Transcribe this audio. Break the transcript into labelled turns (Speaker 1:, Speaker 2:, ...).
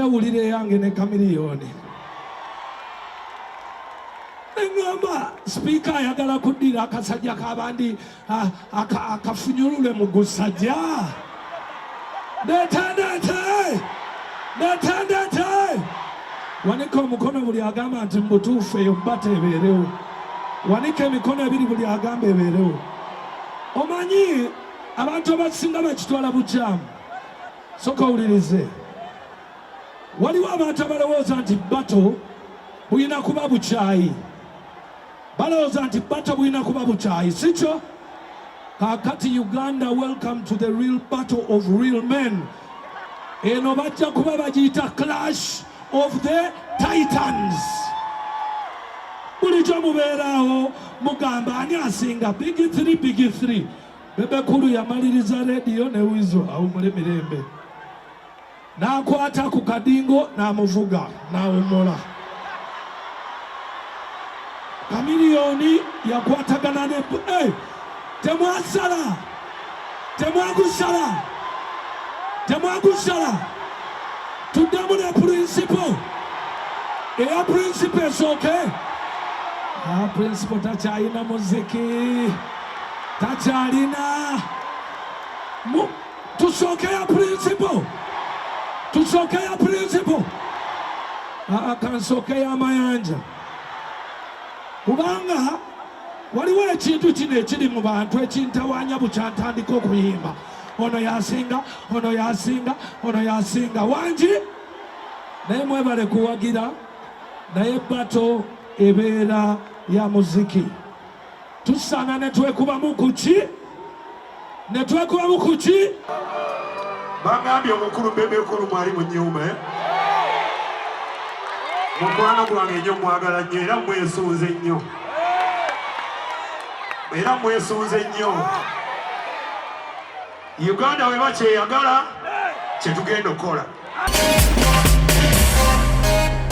Speaker 1: Mwawulira eyange ne Chameleone. Eŋŋamba sipiika ayagala kuddira akasajja k'abandi akafunyulule mu gusajja. Ndeete ndeete ndeete ndeete. Wanika omukono buli agamba nti mu butuufu eyo battle ebeerewo. Wanika emikono ebiri buli agamba ebeerewo. Omanyi abantu abasinga bakitwala bukyamu. Soka owulirize. Waliwo abantu abalowooza nti battle bulina kuba bukyayi. Balowooza nti battle bulina kuba bukyayi, si kyo? Kaakati Uganda, welcome to the real battle of real men. Eno bajja kuba bagiyita Clash of the Titans. Bulijjo mubeeraawo mugamba ani asinga, big three, big three. Bebe Cool yamaliriza Radio ne Weasel, awumule mirembe, n'akwata ku kadingo n'amuvuga n'awumula. Chameleone yakwatagana ne hey, temwasala, temwagusala, temwagusala. Tuddemu ne Principal, eya Principal esooke. Ah, Principal takyalina muziki, takyalina. Tusooke ya Principal, tusooke ya Principal. Ah, kansooke y'amayanja, kubanga waliwo ekintu kino ekiri mu bantu ekintawaanya bukyantandika okuyimba. Ono yasinga, ono yasinga, ono yasinga wangi. Naye mwebale kuwagira, naye battle ebeera ya muziki. Tusaana ne twekubamu kuki, ne twekubamu kuki.
Speaker 2: Bagambye omukulu Bebe Cool mwali mu nnyumba, eh? Mukwano gwange nnyo, mwagala nnyo, era mwesunze nnyo, era mwesunze nnyo. Uganda weba kyeyagala kyetugenda okukola.